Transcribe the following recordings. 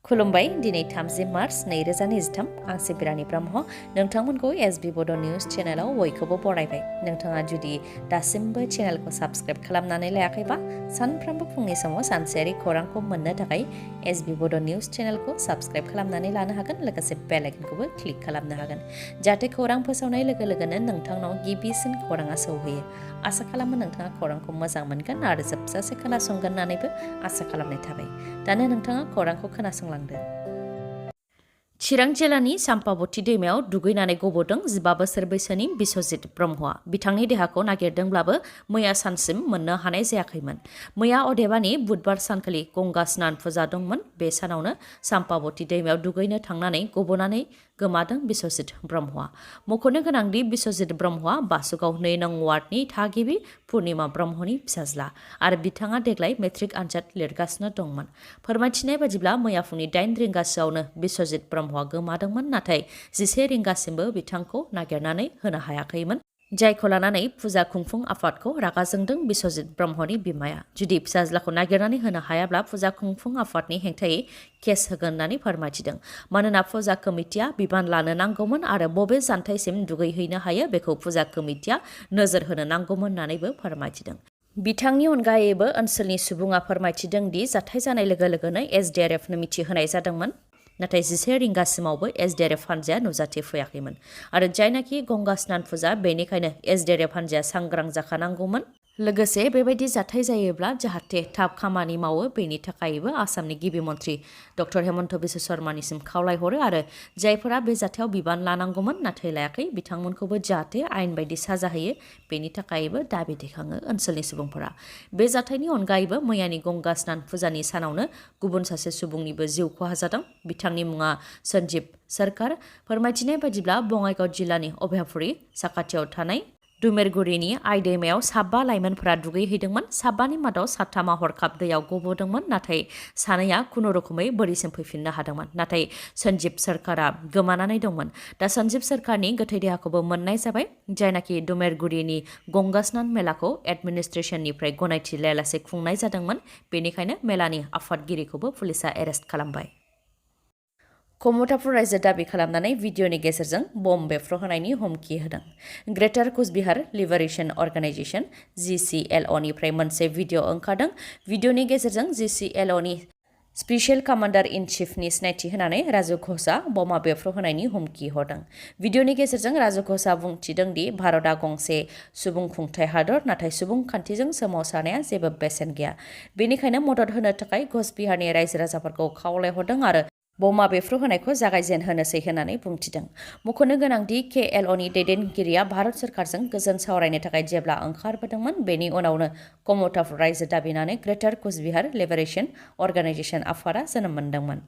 खुलुमबाय दिनै 30 मार्च 2023 आं सिबिरानि ब्रह्म नोंथांमोनखौ SBBodo News चेनेलाव बयखौबो बरायबाय। नोंथाङा जुदि दासिमबो चेनेलखौ साबस्क्राइब खालामनानै लायाखैबा सानफ्रोमबो फुंनि समाव सानसेयारि खौरांखौ मोननो थाखाय SBBodo News चेनेलखौ साबस्क्राइब खालामनानै लानो हागोन लोगोसे बेल आइकनखौबो क्लिक खालामनो हागोन जाहाथे खौरां फोसावनाय लोगो लोगोनो नोंथांनाव गिबिसिन खौराङा सौहैयो। आसा खालामो नोंथाङा खौरांखौ मोजां मोनगोन आरो जोबजासे खोनासंगोन होननानैबो आसा खालामनाय थाबाय। दानो नोंथाङा खौरांखौ खोनासंलांदो। चिरां जिल्लानि साम्पाबती दैमायाव दुगैनानै गबोदों 15 बोसोर बैसोनि बिस्वजित ब्रह्मआ। बिथांनि देहाखौ नागिरदोंब्लाबो मैया सानसिम मोननो हानाय जायाखैमोन। मैया अदेबानि बुधबार सानखालि गंगा स्नान फुजा दंमोन। बे सानावनो साम्पाबती दैमायाव दुगैनो थांनानै गबोनानै गोमादों बिस्वजित ब्रह्मआ। मख'नो गोनांदि बिस्वजित ब्रह्मआ बासुगाव 2 नं वार्डनि थागिबि पुर्णिमा ब्रह्मनि फिसाज्ला आरो बिथाङा देग्लाय मेट्रिक आनजाद लिरगासिनो दंमोन। फोरमायथिनाय बादिब्ला मैया फुंनि 8 रिंगासोआवनो बिस्वजित ब्रह्मआ गोमादोंमोन नाथाय 11 रिंगासिमबो बिथांखौ नागिरनानै होनो हायाखैमोन। जायखौ लानानै फुजा खुंफुं आफादखौ रागा जोंदों बिस्वजित ब्रह्मनि बिमाया। जुदि फिसाज्लाखौ नागिरनानै होनो हायाब्ला फुजा खुंफुं आफादनि हेंथायै केस होगोन होननानै फोरमायथिदों। मानोना फुजा कमिटिया बिबान लानो नांगौमोन आरो बबे जानथायसिम दुगैहैनो हायो बेखौ फुजा कमिटिया नोजोर होनो नांगौमोन होननानैबो फोरमायथिदों। बिथांनि अनगायैबो ओनसोलनि सुबुङा फोरमायथिदों दि जाथाय जानाय लोगो लोगोनो SDRFनो मिथिहोनाय जादोंमोन। नाथाय 11 रिंगासिमावबो SDRF हान्जाया नुजाथिफैयाखैमोन आरो जायनाखि गंगा स्नान फुजा बेनिखायनो SDRF हान्जाया सांग्रां जाखानांगौमोन। लोगोसे बेबायदि जाथाय जायोब्ला जाहाथे थाब खामानि मावो बेनि थाखायबो आसामनि गिबि मन्थ्रि डक्टर हेमन्त बिश्व शर्मानिसिम खावलायहरो आरो जायफोरा बे जाथायाव बिबान लानांगौमोन नाथाय लायाखै बिथांमोनखौबो जाहाथे आयेन बायदि साजा होयो बेनि थाखायबो दाबि दैखाङो ओनसोलनि सुबुंफोरा। बे जाथायनि अनगायैबो मैयानि गंगा स्नान फुजानि सानावनो गुबुन सासे सुबुंनिबो जिउ खहा जादों। बिथांनि मुङा सन्जीब सरकार। फोरमायथिनाय बादिब्ला बङाइगाव जिल्लानि अभयापुरी साखाथियाव थानाय दुमेरगुरिनि आइ दैमायाव 7 लाइमोनफोरा दुगैहैदोंमोन। 7नि मादाव 7 हरखाब दैयाव गबोदोंमोन नाथाय 2 खुनुरुखुमै बोरिसिम फैफिननो हादोंमोन। नाथाय सन्जीब सरकारा गोमानानै दंमोन। दा सन्जीब सरकारनि गोथै देहाखौबो मोननाय जाबाय। जायनाखि दुमेरगुरिनि गंगा स्नान मेलाखौ एडमिनिस्ट्रेसननिफ्राय गनायथि लायालासे खुंनाय जादोंमोन बेनिखायनो मेलानि आफादगिरिखौबो पुलिसा एरेस्ट खालामबाय। कमतापुर रायजो दाबि खालामनानै भिडिअनि गेजेरजों बम बेफ्र्रहोनायनि हुमखि होदों। ग्रेटार कुचबिहार लिबारेशन अर्गानाइजेशन GCLOनिफ्राय मोनसे भिडिअ ओंखारदों। भिडिअनि गेजेरजों GCLOनि स्पेशल कमान्डार इन चिफनि सिनायथि होनानै राजु घोषआ बमा बेफ्र्रहोनायनि हुमखि हरदों। भिडिअनि गेजेरजों राजु घोषआ बुंथिदों दि भारतआ गंसे सुबुंखुंथाइ हादर नाथाय सुबुंखान्थिजों सोमावसारनाया जेबो बेसेन गैया। बेनिखायनो मदद होनो थाखाय घोषबिहारनि रायजो राजाफोरखौ खावलायहरदों आरो बमा बेफ्र्रहोनायखौ जागायजेनहोनोसै होननानै बुंथिदों। मख'नो गोनांदि KLOनि दैदेनगिरिया भारत सोरखारजों गोजोन सावरायनो थाखाय जेब्ला ओंखारबोदोंमोन बेनि उनावनो कमतापुर रायजो दाबिनानै ग्रेटार कुचबिहार लिबारेशन अर्गानाइजेशन आफादा जोनोम मोनदोंमोन।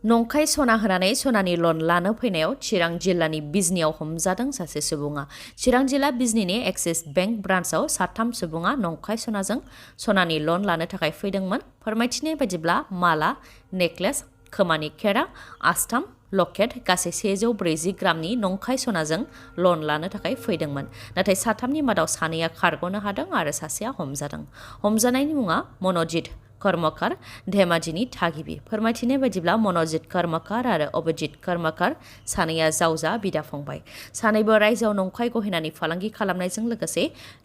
नंखाय सना होनानै सनानि लन लानो फैनायाव चिरां जिल्लानि बिजनीआव हमजादों सासे सुबुङा। चिरां जिल्ला बिजनीनि एक्सिस बेंक ब्रान्चआव 3 सुबुङा नंखाय सनाजों सनानि लन लानो थाखाय फैदोंमोन। फोरमायथिनाय बादिब्ला माला, नेकलेस, खोमानि खेरा, आस्थाम, लकेट गासै 140 ग्रामनि नंखाय सनाजों लन लानो थाखाय फैदोंमोन। नाथाय 3नि मादाव 2 खारग'नो हादों आरो सासेया हमजादों। हमजानायनि मुङा मनजित कर्मकार, धेमाजिनि थागिबि। फोरमायथिनाय बादिब्ला मनजित कर्मकार आरो अभिजित कर्मकार 2 जावजा बिदा फंबाय। 2बो रायजोआव नंखाय गहेनानि फालांगि खालामनायजों लोगोसे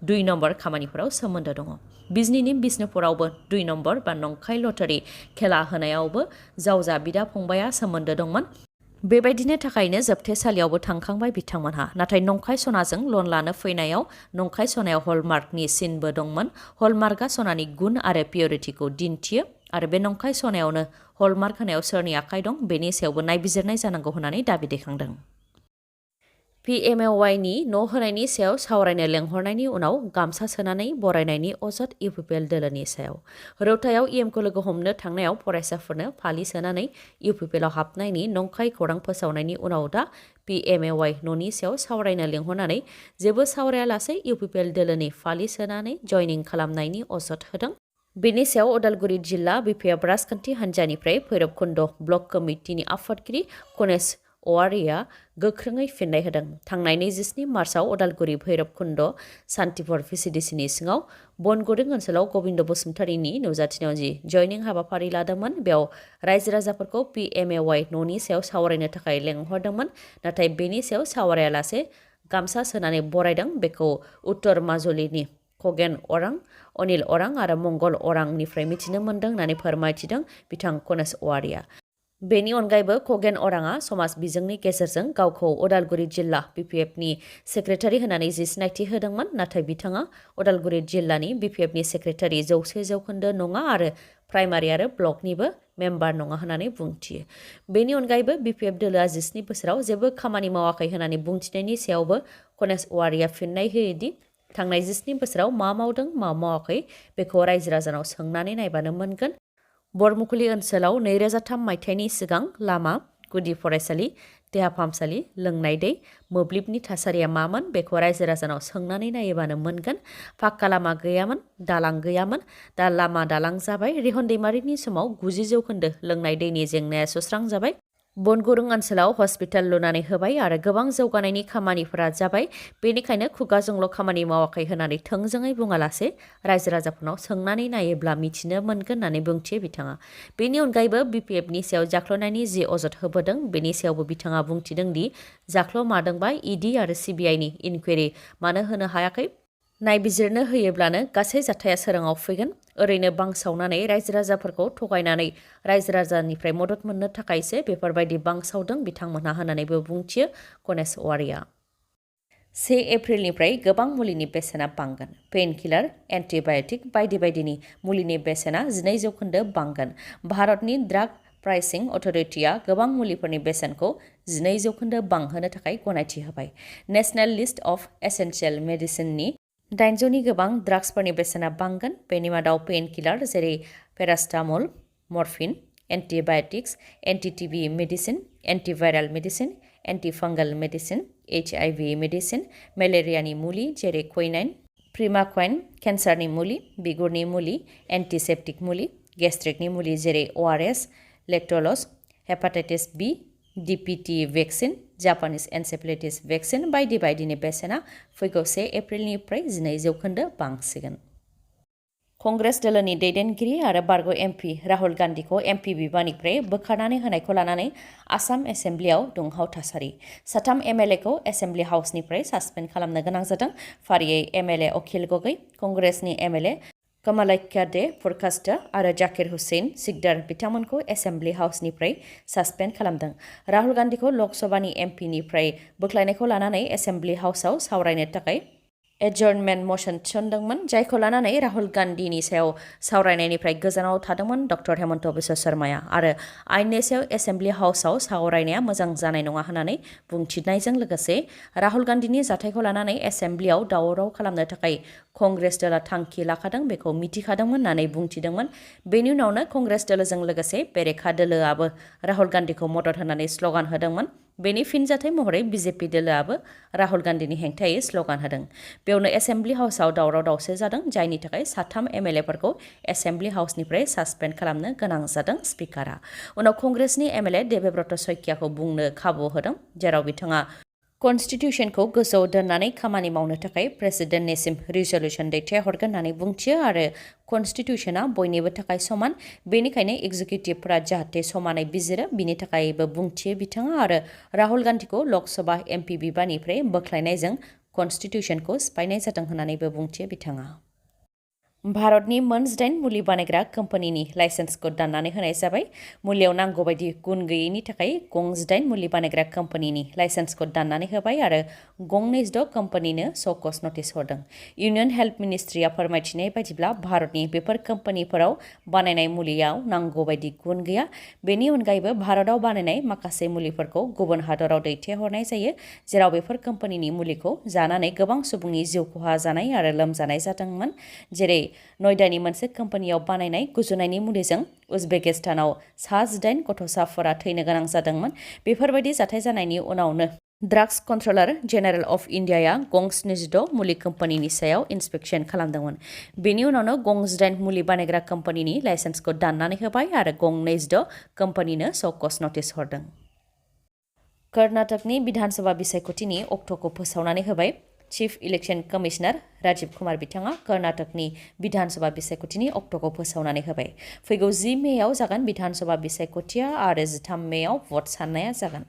2 नम्बर खामानिफोराव सोमोन्दो दङ। बिजनीनि बिष्णुपुरावबो 2 नम्बर बा नंखाय लटारि खेला होनायावबो जावजा बिदा फंबाया सोमोन्दो दंमोन। बेबायदिनो थाखायनो जोबथेसालियावबो थांखांबाय बिथांमोनहा। नाथाय नंखाय सनाजों लन लानो फैनायाव नंखाय सनायाव हलमार्कनि सिनबो दंमोन। हलमार्कआ सनानि गुन आरो पिउरिटिखौ दिन्थियो आरो बे नंखाय सनायावनो हलमार्क होनायाव सोरनि आखाइ दं बेनि सायावबो नायबिजिरनाय जानांगौ होननानै दाबि दैखांदों। PMAYनि न' होनायनि सायाव सावरायनो लेंहरनायनि उनाव गामसा सोनानै बरायनायनि अजद इउपिपिएल दोलोनि सायाव। रौतायाव EMखौ लोगो हमनो थांनायाव फरायसाफोरनो फालि सोनानै इउपिपिएलआव हाबनायनि नंखाय खौरां फोसावनायनि उनाव दा PMAY न'नि सायाव सावरायनो लेंहरनानै जेबो सावरायालासे इउपिपिएल दोलोनि फालि सोनानै जयनिं खालामनायनि अजद होदों। बेनि सायाव उदालगुरि जिल्ला BPF राजखान्थि हान्जानिफ्राय भैरबकुन्द ब्लक कमिटिनि आफादगिरि गणेश अवारिया गोख्रोङै फिन्नाय होदों। थांनाय 27 मार्चआव उदालगुरि भैरबकुन्द सान्तिपुर भिसिडिसिनि सिङाव बनगुदुं ओनसोलाव गबिन्द बसुमतारीनि नुजाथिनायाव जि जयनिं हाबाफारि लादोंमोन बेयाव रायजो राजाफोरखौ PMAY न'नि सायाव सावरायनो थाखाय लेंहरदोंमोन। नाथाय बेनि सायाव सावरायालासे गामसा सोनानै बरायदों। बेखौ उत्तर माजुलिनि खगेन अरां, अनिल अरां आरो मंगल अरांनिफ्राय मिथिनो मोन्दों होननानै फोरमायथिदों बिथां कनेश अवारिया। बेनि अनगायैबो खगेन अराङा समाज बिजोंनि गेजेरजों गावखौ उदालगुरि जिल्ला BPFनि सेक्रेटारि होननानै जि सिनायथि होदोंमोन। नाथाय बिथाङा उदालगुरि जिल्लानि BPFनि सेक्रेटारि 100% नङा आरो प्राइमारि आरो ब्लकनिबो मेम्बार नङा होननानै बुंथियो। बेनि अनगायैबो BPF दोलोआ 27 बोसोराव जेबो खामानि मावाखै होननानै बुंथिनायनि सायावबो कनेश अवारिया फिन्नाय होयोदि थांनाय 27 बोसोराव मा मावदों मा मावाखै बेखौ रायजो राजानाव सोंनानै नायबानो मोनगोन। बरमुखुलि ओनसोलाव 2003 मायथाइनि सिगां लामा, गुदि फरायसालि, देहा फाहामसालि, लोंनाय दै, मोब्लिबनि थासारिया मामोन बेखौ रायजो राजानाव सोंनानै नायोबानो मोनगोन। पाक्का लामा गैयामोन, दालां गैयामोन, दा लामा दालां जाबाय। रिहन दैमारिनि समाव 90% लोंनाय दैनि जेंनाया सुस्रांजाबाय। बनगुरुं ओनसोलाव हस्पिटाल लुनानै होबाय आरो गोबां जौगानायनि खामानिफोरा जाबाय। बेनिखायनो खुगाजोंल' खामानि मावाखै होननानै थोंजोङै बुङालासे रायजो राजाफोरनाव सोंनानै नायोब्ला मिथिनो मोनगोन होननानै बुंथियो बिथाङा। बेनि अनगायैबो BPFनि सायाव जाख्ल'नायनि जि अजद होबोदों बेनि सायावबो बिथाङा बुंथिदों दि जाख्ल'मादोंबा ED आरो CBIनि इनकुवेरि मानो होनो हायाखै? नायबिजिरनो होयोब्लानो गासै जाथाया सोराङाव फैगोन। ओरैनो बांसावनानै रायजो राजाफोरखौ थगायनानै रायजो राजानिफ्राय मदद मोननो थाखायसो बेफोरबायदि बांसावदों बिथांमोनहा होननानैबो बुंथियो कनेश अवारिया। 1 एप्रिलनिफ्राय गोबां मुलिनि बेसेना बांगोन। पेइन किलार, एन्टिबाय'टिक बायदि बायदिनि मुलिनि बेसेना 12% बांगोन। भारतनि ड्राग प्राइसिं अथ'रिटिआ गोबां मुलिफोरनि बेसेनखौ 12% बांहोनो थाखाय गनायथि होबाय। नेशनेल लिस्ट अफ एसेन्शियेल मेडिसिननि 800नि गोबां ड्राग्सफोरनि बेसेना बांगोन। बेनि मादाव पेइन किलार जेरै paracetamol, morphine, antibiotics, anti TB medicine, antiviral medicine, antifungal medicine, HIV medicine, मेलेरियानि मुलि जेरै क्विनाइन, प्रिमाक्वाइन, केन्सारनि मुलि, बिगुरनि मुलि, एन्टिसेप्टिक मुलि, गेस्ट्रिकनि मुलि जेरै ORS, lactulose, hepatitis B, DPT vaccine, Japanese encephalitis vaccine बायदि बायदिनि बेसेना फैगौ 1 एप्रिलनिफ्राय 12% बांसिगोन। कंग्रेस दोलोनि दैदेनगिरि आरो बारग' MP राहुल गान्धीखौ MP बिबाननिफ्राय बोखारनानै होनायखौ लानानै आसाम एसेम्ब्लियाव दुंहाव थासारि। 3 MLAखौ एसेम्ब्लि हाउसनिफ्राय सासपेन्ड खालामनो गोनां जादों। फारियै MLA अखिल गगৈ, कंग्रेसनि MLA कमलाख्या दे फुरकास्ट आरो जाकिर हुसैन सिकदार बिथांमोनखौ एसेम्ब्लि हाउसनिफ्राय सासपेन्ड खालामदों। राहुल गान्धीखौ लकसभानि MPनिफ्राय बोख्लायनायखौ लानानै एसेम्ब्लि हाउसआव सावरायनो थाखाय एडजर्नमेन्ट मशन थिसनदोंमोन, जायखौ लानानै राहुल गान्धीनि सायाव सावरायनायनिफ्राय गोजानाव थादोंमोन डक्टर हेमन्त बिश्व शर्माया आरो आइननि सायाव एसेम्ब्लि हाउसआव सावरायनाया मोजां जानाय नङा होननानै बुंथिनायजों लोगोसे राहुल गान्धीनि जाथायखौ लानानै एसेम्ब्लियाव दावराव खालामनो थाखाय कंग्रेस दोला थांखि लाखादों बेखौ मिथिखादोंमोन होननानै बुंथिदोंमोन। बेनि उनावनो कंग्रेस दोलोजों लोगोसे बेरेखा दोलोआबो राहुल गान्धीखौ मदद होनानै स्ल'गान होदोंमोन। बेनि फिनजाथाय महरै BJP दोलोआबो राहुल गान्धीनि हेंथायै स्ल'गान होदों। बेयावनो एसेम्ब्लि हाउसआव दावराव दावसि जादों, जायनि थाखाय 3 MLAफोरखौ एसेम्ब्लि हाउसनिफ्राय सासपेन्ड खालामनो गोनां जादों स्पिकारा। उनाव कंग्रेसनि MLA देबेब्रत सैकियाखौ बुंनो खाबु होदों, जेराव बिथाङा कन्स्टिटिउसनखौ गोजौआव दोननानै खामानि मावनो थाखाय प्रेसिडेन्टनिसिम रिजल्युसन दैथायहरगोन होननानै बुंथियो आरो कन्स्टिटिउसना बयनिबो थाखाय समान, बेनिखायनो एक्जिकिउटिभफोरा जाहाथे समानै बिजिरो बिनि थाखायबो बुंथियो बिथाङा आरो राहुल गान्धीखौ लकसभा MP बिबाननिफ्राय बोख्लायनायजों कन्स्टिटिउसनखौ सिफायनाय जादों होननानैबो बुंथियो बिथाङा। भारतनि मोन 8 मुलि बानायग्रा कम्पानिनि लाइसेन्सखौ दाननानै होनाय जाबाय। मुलियाव नांगौ बायदि गुन गैयैनि थाखाय 8 मुलि बानायग्रा कम्पानिनि लाइसेन्सखौ दाननानै होबाय आरो 6 कम्पानिनो सकस नटिस हरदों। इउनियन हेल्थ मिनिस्ट्रिया फोरमायथिनाय बायदिब्ला भारतनि बेफोर कम्पानिफोराव बानायनाय मुलियाव नांगौ बायदि गुन गैया। बेनि अनगायैबो भारताव बानायनाय माखासे मुलिफोरखौ गुबुन हादराव दैथायहरनाय जायो, जेराव बेफोर कम्पानिनि मुलिखौ जानानै गोबां सुबुंनि जिउ खहा जानाय आरो लोमजानाय जादोंमोन। जेरै नयडानि मोनसे कम्पानियाव बानायनाय गुजुनायनि मुलिजों उजबेकिस्तानाव 18 गथ'साफोरा थैनो गोनां जादोंमोन। बेफोरबायदि जाथाय जानायनि उनावनो ड्राग्स कन्ट्रलार जेनेरेल अफ इन्डियाया 26 मुलि कम्पानिनि सायाव इन्सपेक्सन खालामदोंमोन। बेनि उनावनो 8 मुलि बानायग्रा कम्पानिनि लाइसेन्सखौ दाननानै होबाय आरो 26 कम्पानिनो सकस नटिस हरदों। कर्नाटकनि विधानसभा बिसायख'थिनि अक्ट'खौ फोसावनानै होबाय। Chief election commissioner Rajiv Kumar बिथाङा कर्नाटकनि विधानसभा बिसायख'थिनि अक्ट'खौ फोसावनानै होबाय। फैगौ 10 मेयाव जागोन विधानसभा बिसायख'थिया आरो 13 मेयाव भट साननाया जागोन।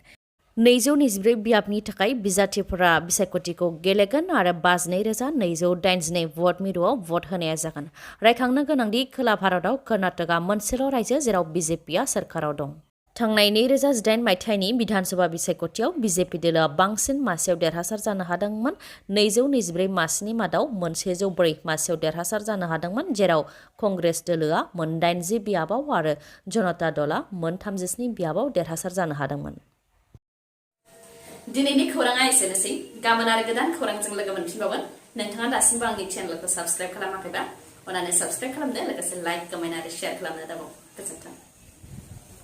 224 बियाबनि थाखाय बिजाथिफोरा बिसायख'थिखौ गेलेगोन आरो 52,282 भट मिरुआव भट होनाया जागोन। रायखांनो गोनांदि खोला भारतआव कर्नाटकआ मोनसेल' रायजो जेराव बिजेपिआ सोरखाराव दं। थांनाय 2008 मायथाइनि विधानसभा बिसायख'थियाव बिजेपि दोलोआ बांसिन मासियाव देरहासार जानो हादोंमोन। 224 मासिनि मादाव 104 मासियाव देरहासार जानो हादोंमोन, जेराव कंग्रेस दोलोआ 80 बियाबाव आरो जनता दलआ 37 बियाबाव देरहासार जानो हादोंमोन। दिनैनि खौराङा एसेनोसै। गाबोन आरो गोदान खौरांजों लोगो मोनफिनबावगोन। नोंथाङा दासिमबो आंनि चेनेलखौ साबस्क्राइब खालामाखैबा अन्नानै साबस्क्राइब खालामदो, लोगोसे लाइक, कमेन्ट आरो शेयार खालामनो दाबाव। गोजोन्थों।